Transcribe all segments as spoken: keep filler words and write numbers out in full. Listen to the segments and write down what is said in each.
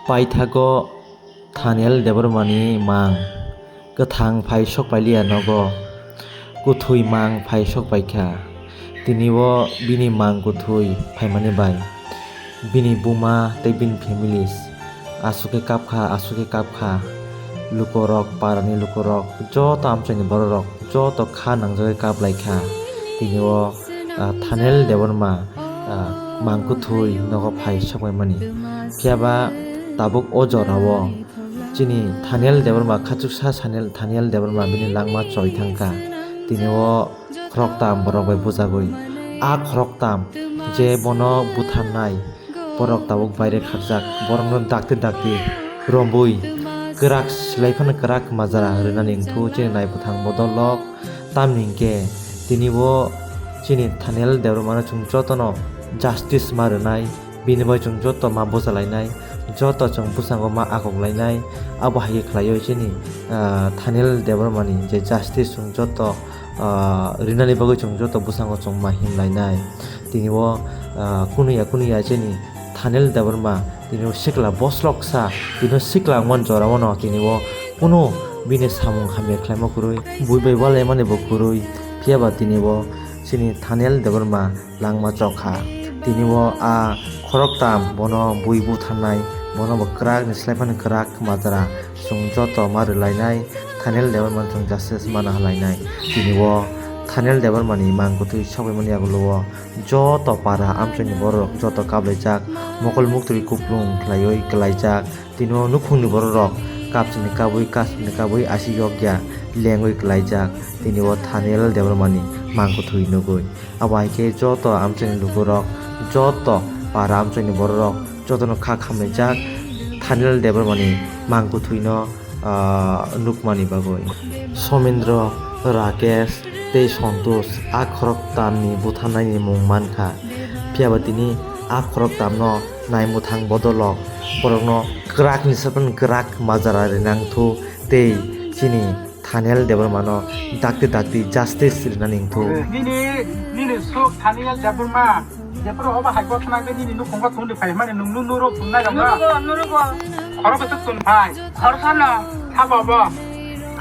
Paithago Thaniel Debbarmani mang kwthang phai sokpailiya nogo, kwthwi mang phai sokpaikha. Tini o bini mang kwthwi phaimani bai bini buma tei bini families aswk khe kapkha, aswk khe kapkha. Lukorok, parani lukorok, joto amchaini bororok joto kha nangjagwi kaplaikha. Tini o, ah, Thaniel Debbarma, ah, mang kwthwi nogo phai sokpaimani. Phiya ba tabuk o jorao chini Thaniel Debbarma, khachuksa Thaniel, Thaniel Debbarma bini langma choi thangkha. Tini o khoroktam borok bai bujagwi. A khoroktam je bono butharnai, borok tabuk baire kharjak, borokno dakti dakti rombui kwrak silai phano kwrak majra rwnani wngthu chini naibuthang bodolrok. Tamni hwnkhe tini bo chini Thaniel Debbarmano chwng jotono justice ma rwnai, bini bai chwng joto ma bujalainai, joto chwng bwskango ma akoklainai. Abo hai khe khlaiwi chini, ah, Thaniel Debbarmani je justice chwng joto, ah, rinani bagwi chwng joto bwskango chwng ma himlainai. Tini bo, ah, kunuya kunuya chini Thaniel Debbarma tini bo sikla bosloksa, tini bo sikla wngmani jora o no tini bo kunu bini samung hamya khlaima kwrwi, bui bai walaimani bo kwrwi. Phiya ba tini bo chini Thaniel Debbarma langma chokha. Tini bo a khoroktam bono bui butharnai, bono bo kwrak ni slai phano kwrak majra chwng joto ma rwlainai, Thaniel Debbarma chwng justice mana hwlainai. Tini bo Thaniel Debbarmani mang kwthwi sokpaimani yagulo o joto para amchaini bororok joto kaplaijak, mokol muktwi kuplung khlaiwi kwlaijak. Tini o nukhungni bororok kapsini kabui, kapsini kabui asi yokya lengwi kwlaijak. Tini o Thaniel Debbarmani mang kwthwi nugwi. Abo hai khe joto amchaini lukurok, joto para amchaini bororok jotono kha khamlaijak Thaniel Debbarmani mang kwthwino, ah, nukmani bagwi. Somindro, Rakesh tei Santosh a khoroktamni butharnaini mung mankha. Phiya ba tini a khoroktamno naimuthang bodolrok borokno kwrakni sapan kwrak majra rinangthu tei chini Thaniel Debbarmano dakti dakti justice rinani wngthu. Nini, nini sok Thaniel Debbarma, jephuru obo hai gotna khe nini nukhungo thumdi phai hwnmani nwng nurok thumnai rok no? Nurugo, nurugo. Khorok khe thum phai. Khoroksa no. Sabo bo.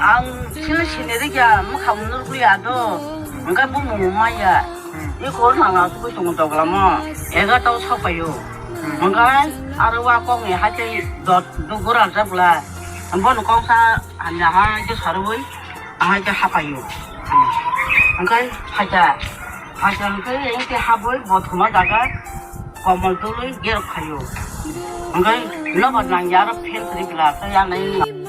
Ang sini sini rikya, mwkhang nurgwi ado. Hwnkhe bumung maya. Hmm. Ni khor nang asugwi tongo doglamo. Egarta o sokpaio. Hmm. Hwnkhe aro wa kokni hai tei dot dugura jakla. Bono koksa hamya hai khe sarwi. Ahai khe hapaio. Hwnkhe phaikha, phaikha hwnkhe hwnkhe habwi bo thuma jaga komol dului gerok phaio. Hwnkhe nobar nangya aro phen kwrwi bwla tei anai.